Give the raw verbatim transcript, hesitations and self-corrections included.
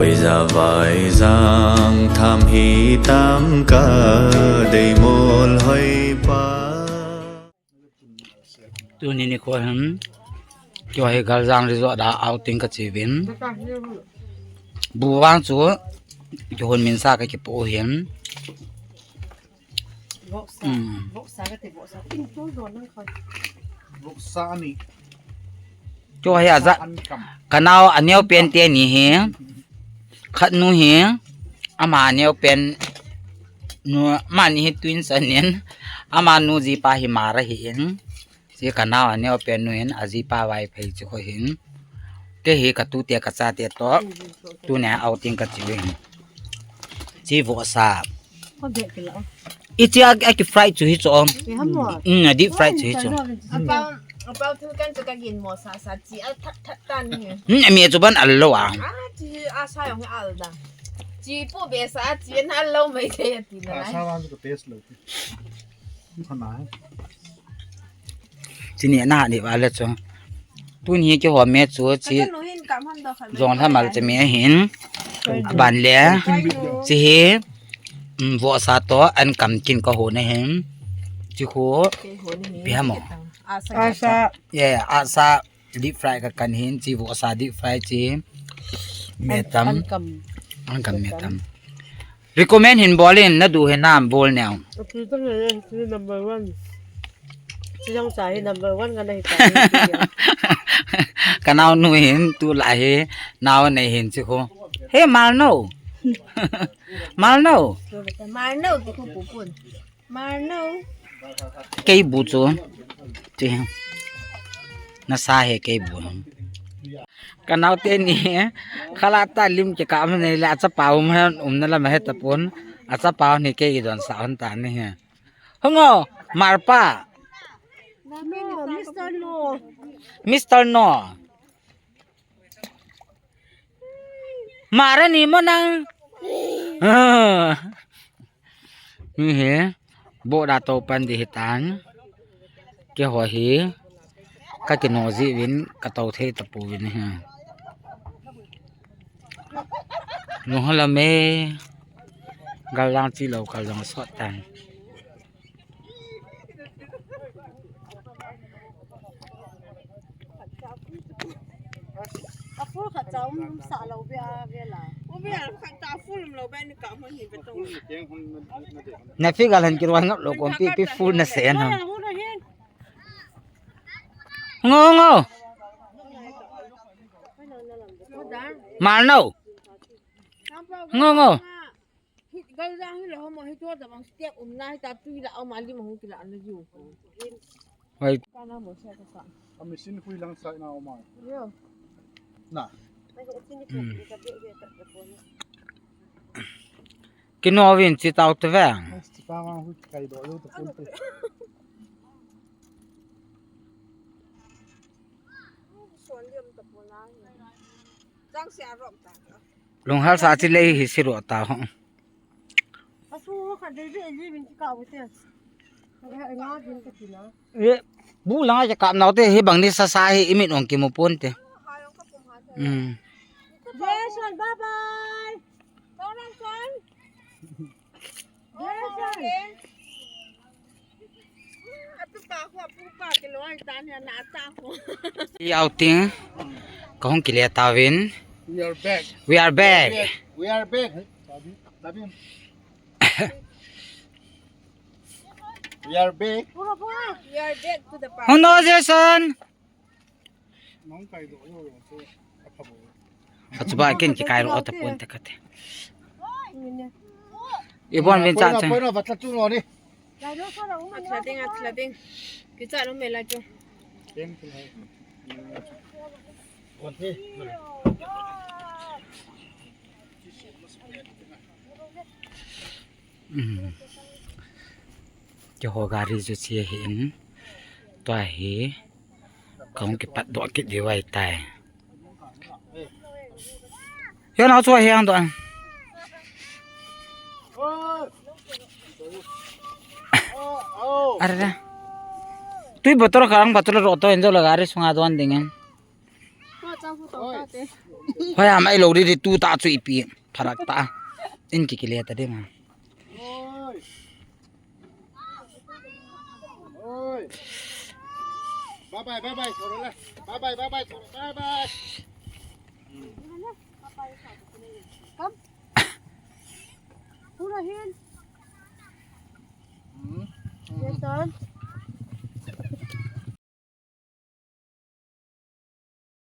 Oi, Zavai jang tham hi tam ka dei mol hoi pa. Tuni nikho hin, keiho hi Galjang Resort a outing ka che uvin. Bu vang chu, kihon min sa ka kipo hin. Voksa. Hmm. Voksa ka ti, voksa. Voksa ni. Chu hi aja. An kam. Ka nao aneo pen te ni hi. Khat nu hi. Ama aneo pen nu, ama ni hi twins ahin. Ama nu jipa hi Mara hi in. Chi ka nao aneo pen nu in, ajipa Vaiphei chu kho hin. Kei hi ka tute ka chate to. Tuni a outing ka che u hin. Chi voksa. Ko bek kila. Ichi a, a ki fry chu hi chu. Ki ham mo? Mm, a deep fry chu hi chu. Apao, apao thu kan chu ka gin mo sa sa chi a that that tan hi. Mm, mi chu ban al lo a. Ah, chi a sa jong al da. Chi po be sa chi na al lo mai thei ati na. A sa vang chu ka taste lo. Thana. Chini na ni vale chu. Tuni hi keiho me chu chi. Jong thamal che me hin. Aban le. Chi hi. Um, voksa to an kam kin ka ho na hin. Chi khu. Pi ha mo. Asa. Yeah, asa deep fry ka kan hin. Chi voksa deep fry chi. Me tam. An kam me tam. Recommend hin bol in, na du hi nam bol neo. Aki to nge, hi number one. Chi jong sa hi number one ka na hi ta. Ka nao nu hin, tu la hi, nao nei hin chi khu. He, mal no. Mal no. Mal no, ti khu pu pun. Mar no. Kei bu chu. Ti. Na sa he kei bu. Ka nao te ni. Khala ta lim ke ka am nei le acha pau ma um na la ma he ta pon. Acha pau ni kei don sa hon ta ni he. Hungo, Marpa. No, Mister No. Mister No. Mara ni mo nang. Ah. Ni he, bo da to pan di hitan. Keiho hi, ka kino ji vin, ka to thei ta pu vin he. Nung hala me, gal lang chi lo kal jong sot tan. A full khat cha um sa lo be a ve la. Um be a khat cha full um lo be ni ka hmun hi be tong. Na figure han kiroi ngap lo kon pi, pi full na se na. Ngo, ngo. Mal no. Ngo, ngo. Hi, gal jang hi lo mo hi to da bang step um na hi ta tui la um ali mo hu kila an ju. Hoi. Ka na mo se ka sa. A machine hui lang sai na um ai. Yo. Na. Ai ko tin ko ka be be ta ko na. Kino vin chi tau te ve. Ai, chi pa ma hui kai do lo to pun te. Son liam ta pon na. Jang se a rom ta. Lunghal sa chi lei hi si ro ta ho. Asu kha dei dei ji min ki ka u te. Ka ga nga din ka ti na. E, bu langa ja kap nau te hi bang ni sa sa hi i mit ong ki mu pon te. Mm. Jason, bye bye. Tong lang son. Jason. Atu pa ko apu pa ke lo ai tan ya na ta ko. I outing. Ka hung kile ta vin. We are back. We are back. We are back. We are back. We are back to the park. Hung no, Jason. Achuba ken ki kai ro ta pon ta kate. I bon vin cha cha. Poi na, poi na, va tla tu no ni. Atla ding, atla ding. Ki cha no me la chu. Keiho gari chu che hi in. Tua hi. Ka hung kipat doh kit diu ahi tai. Yo nao chu ahi ang doh an. Are da. Tui bottle kha ang bottle ro to in jo la gari sunga don ding in. Hoi, amai lo di di tu ta chu ipi. Pharak ta. In ki kile ta ding a. Bye bye, bye bye, Thoro la. Bye bye, bye bye, Thoro. Bye bye. Come. Pura hin. Hmm. Yes, sir.